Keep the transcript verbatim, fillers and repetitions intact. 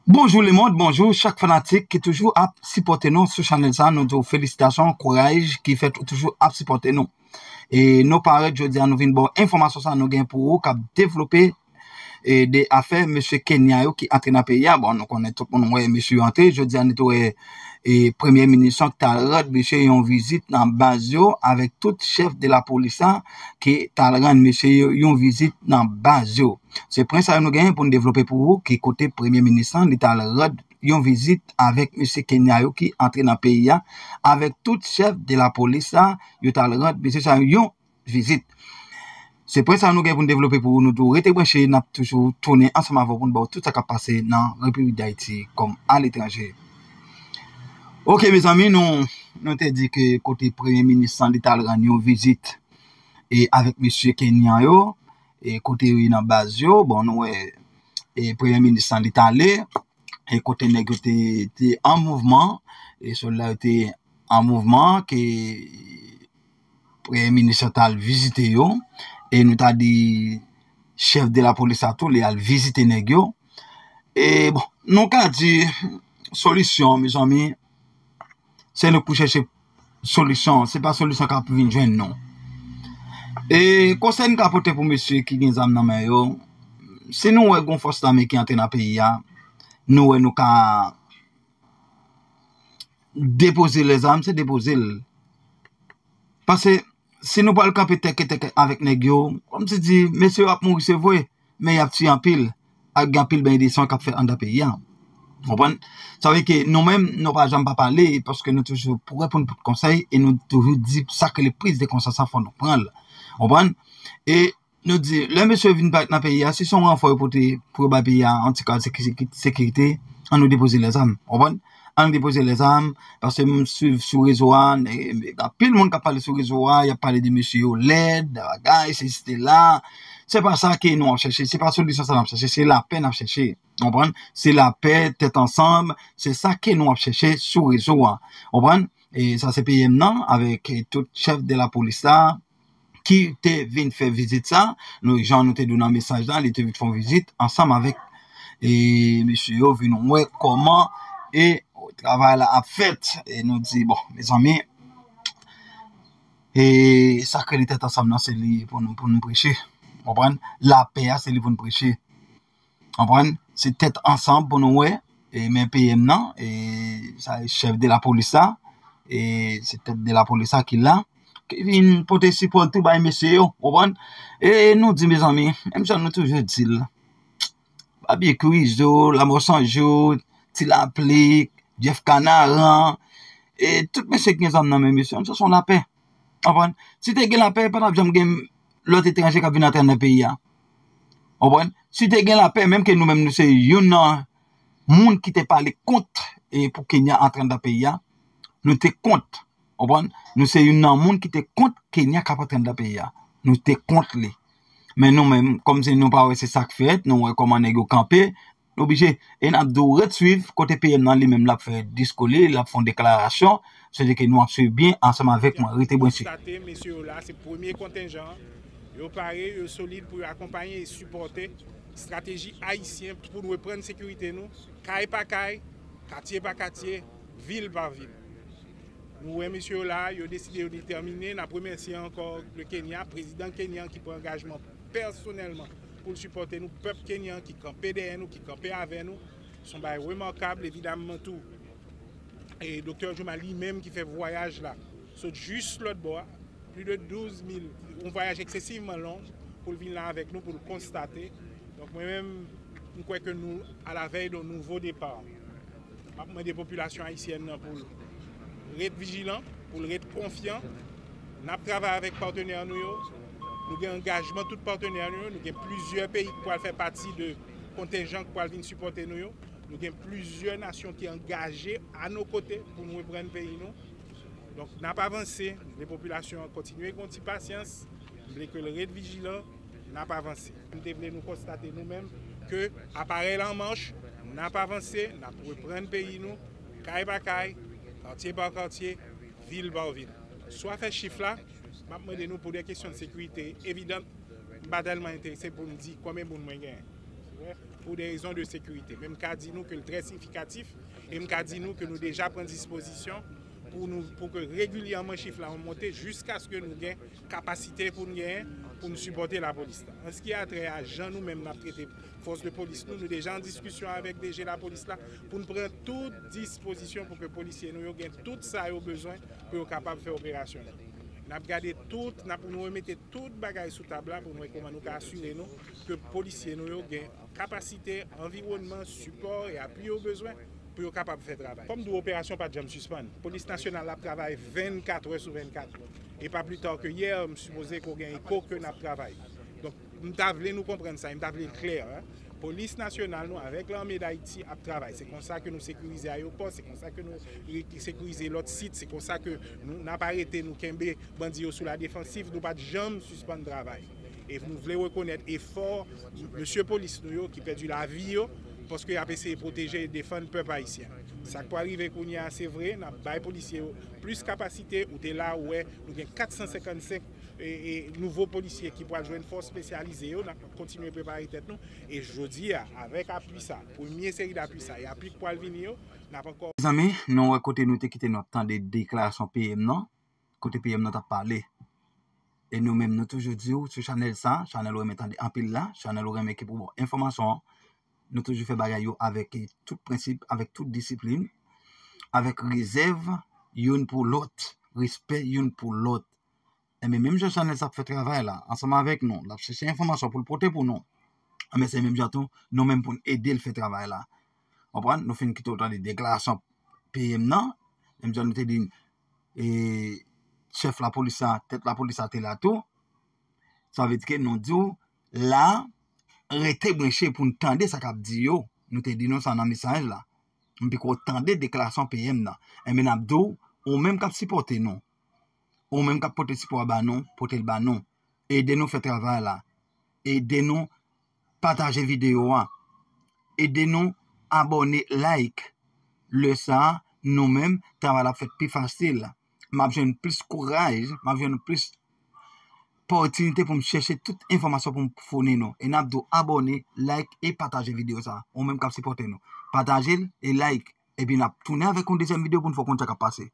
Bonjou lemonn, bonjou chak fanatik ki toujou ap sipòte nou sou chanèl sa. Nou di w felisitasyon, kouraj ki fèt ou toujou ap sipòte nou. E nou parèt jodi a, nou vin ba w enfòmasyon sa nou gen pou ou k ap devlope e de afè mesye Kenya yo ki antre nan peyi a. Bon, nou konnen tout moun wè mesye yo antre. Jodi a, nou te wè e premye minis lan t al rann mesye yon vizit nan baz yo avèk tout chèf de lapolis la ki t al rann mesye yo yon vizit nan baz yo. Se pwen sa yo nou genyen pou n devlope pou ou, ki kote premye minis lan, li t al rann yon vizit avèk mesye Kenya yo ki antre nan peyi a, avèk tout chèf de lapolis la, yo t al rann mesye sa yo yon vizit. Se pwen sa yo nou gen pou n devlope pou ou, nou tou rete branche, n ap toujou tounen ansanm avè w pou n ba w tout sa k ap pase nan Repiblik Dayiti kòm aletranje. Oke, mezanmi, nou, nou te di ke kote premye minis lan, li t al rann yon vizit e avèk mesye Kenya yo, e kote yo ye nan baz yo, bon, nou wè, e premye minis lan, li t ale, e kote nèg yo te, te an mouvman, e sòlda yo te an mouvman, ke premye minis lan t al vizite yo, e nou ta di chèf de lapolis la tou, li al vizite nèg yo. E bon, nou ka di solisyon, mezanmi, se nou k pou chèche solisyon, se pa solisyon k ap vin jwenn nou. E konsèy m ka pote pou mesye ki gen zam nan men yo, si nou wè gon fòs lame ki antre nan peyi a, nou wè nou ka depoze lèzam, se depoze l. Paske si nou pral kanpe tèketèk avèk nèg yo, kòmsi di, mesye yo ap mouri, se vre, men y ap tiye anpil, ak gen anpil bèy de san k ap fèt anndan peyi a. Konprann? Sa vle ke nou menm, nou pa janm pa pale, paske nou toujou prè pou n pote konsèy, e nou toujou di sa k rele priz de konsyans la, fò nou pran l. Konprann? E nou di, lè mesye yo vin parèt nan peyi a, si se yon ranfò yo pote pou yo bay peyi a, an ti kad seki-, sekirite, an nou depoze lèzam. Konprann? An nou depoze lèzam, paske m swiv sou rezo a, e, e, anpil moun k ap pale sou rezo a, y ap pale de mesye yo lèd, bagay, sesi, sela. Se pa sa ke nou ap chèche, se pa solisyon sa n ap chèche, se lapè n ap chèche. Konprann? Se lapè, tèt ansanm, se sa ke nou ap chèche sou rezo a. Konprann? E sa se P M nan, avèk, e, tout chèf de lapolis la, ki te vin fè vizit sa. Nou, jan nou te di w nan mesaj la, li te vin fè yon vizit ansanm avèk, e, mesye yo, vin wè kòman, e, travay la ap fèt. E nou di, bon, mezanmi, e sa k rele tèt ansanm nan, se li pou nou, pou nou preche. Konprann? Lapè a, se li pou nou preche. Konprann? Se tèt ansanm pou nou wè, e, men P M nan, e, sa, chèf de lapolis la, e, se tèt de lapolis la ki la, ki vin pote sipò l tou bay mesye yo, konprann? E nou di, mezanmi, menm jan nou toujou di l, Babie Kwizo, Lanmò San Jou, Ti Lapli, Jeff Kanaran, e tout mesye ki gen zam nan men mesye, se yon lapè. Konprann? Si te gen lapè, pa t ap janm gen lòt etranje k ap vin antre nan peyi a. Konprann? Si te gen lapè, menm ke nou menm nou se youn nan moun ki te pale kont e pou Kenya antre anndan peyi a, nou te kont. Konprann? Nou se youn nan moun ki te kont Kenya k ap antre anndan peyi a. Nou te kont li. Men nou menm, kòm se nou pa wè se sa k fèt, nou wè kòman nèg yo kanpe, nou oblije. E n ap di w ret swiv kote P M nan li menm l ap fè diskou li, l ap fè yon deklarasyon. Se di ke nou ap swiv byen ansanm avèk mwen. Rete branche. Konstate, mesye yo la, se premye kontenjan. Yo pare, yo solid pou yo akonpaye e sipòte estrateji ayisyen pou nou reprann sekirite nou, kay pa kay, katye pa katye, vil pa vil. Nou wè mesye yo la, yo deside, yo detèmine. N ap remèsye ankò le Kenya, prezidan kenyan ki pran angajman pèsonèlman pou l sipòte nou, pèp kenyan ki kanpe dèyè nou, ki kanpe avè nou. Se yon bagay remakab, evidamman tou. E Doktè Jouma li menm ki fè vwayaj la, sot jis lòt bò a, plis de douz mil, yon vwayaj eksesivman long pou l vin la avèk nou, pou l konstate. Donk, mwen menm, m kwè ke nou alavèy de yon nouvo depa. M ap mande popilasyon ayisyèn nan pou l ret vijilan, pou l ret konfyan. N ap travay avèk patnè nou yo. Nou gen angajman tout patnè nou yo. Nou gen plizyè peyi ki pral fè pati de kontenjan ki pral vin sipòte nou yo. Nou gen plizyè nasyon ki angaje a nos côtés pou nou reprann peyi nou. Donk, n ap avanse. M vle popilasyon an kontinye gen yon ti pasyans. M vle ke l ret vijilan. N ap avanse. M te vle nou konstate nou menm ke aparèy la an mach, n ap avanse, n ap reprann peyi nou, kay pa kay, katye pa katye, vil pa vil. Sou afè chif la, m ap mande nou pou de kesyon de sekirite evidan, m pa tèlman enterese pou m di konbyen moun mwen genyen. Pou de rezon de sekirite. Men m ka di nou ke l trè siyifikatif e m ka di nou ke nou deja pran dispozisyon pou nou, pou ke regilyèman chif la monte jiskaske nou gen kapasite pou n genyen pou n sipòte lapolis la. An se ki a trè a jan nou menm n ap trete fòs de polis nou, nou deja an diskisyon avèk D G lapolis la pou n pran tout dispozisyon pou ke polisye nou yo gen tout sa yo bezwen pou yo kapab fè operasyon yo. N ap gade tout, n ap nou remete tout bagay sou tab la pou nou wè kòman nou ka asire nou ke polisye nou yo gen kapasite, anviwònman, sipò e apui yo bezwen pou yo kapab fè travay. Kòm di w, operasyon pa t janm sispann. Polis nasyonal la ap travay vennkat è sou vennkat. E pa pli ta ke yè, m sipoze ke w gen eko ke n ap travay. Donk, m ta vle nou konprann sa, e m ta vle l klè, en. Polis nasyonal nou avèk Lame d Ayiti ap travay. Se konsa ke nou sekirize ayewopò, se konsa ke nou re-, sekirize lòt sit, se konsa ke nou, n ap arete, nou kenbe bandi yo sou la defansiv, nou pa t janm sispann travay. E nou vle rekonèt efò mesye polis nou yo ki pèdi lavi yo, paske y ap eseye pwoteje e defann pèp ayisyen. Sa k pral rive kounye a, se vre, n ap bay polisye yo plis kapasite. Ou te la, ou wè, nou gen kat san senkannsenk e, e, nouvo polisye ki pral jwenn fòs espesyalize yo, n ap kontinye prepare tèt nou. E jodi a, avèk apui sa, premye seri dapui sa, e apui k pral vini yo, n ap ankò. Mezanmi, nou wè kote nou te kite nou ap tande deklarasyon P M nan, kote P M nan t ap pale. E nou menm, nou toujou di w sou chanèl sa, chanèl ou renmen tande anpil la, chanèl ou renmen ki pou ba w enfòmasyon an, nou toujou fè bagay yo avèk tout prensip, avèk tout disiplin, avèk rezèv youn pou lòt, respè youn pou lòt. Enben, menm jan chanèl sa ap fè travay la, ansanm avèk nou, l ap chèche enfòmasyon pou l pote pou nou. Enben, se menm jan tou, nou menm pou n ede l fè travay la. Konprann? Nou fin kite w tande deklarasyon P M nan, menm jan nou te di, e, chèf lapolis la, tèt lapolis la te la tou. Sa vle di ke nou di w la, rete branche pou n tande sa k ap di yo. Nou te di nou sa nan mesaj la. M piko tande deklarasyon P M nan. Enben, n ap di w, ou menm k ap sipòte nou, ou menm k ap pote sipò a ba nou, pote l ba nou. Ede nou fè travay la. Ede nou pataje videyo a. Ede nou abòne, like. Lè sa a, nou menm, travay la ap fèt pi fasil. M ap jwenn plis kouraj, m ap jwenn plis opòtinite pou m chèche tout enfòmasyon pou m founi nou. E n ap di w abòne, like e pataje videyo sa a. Ou menm k ap sipòte nou, pataje l e like. Epi n ap tounen avèk yon dezyèm videyo pou n fè w konn sa k ap pase.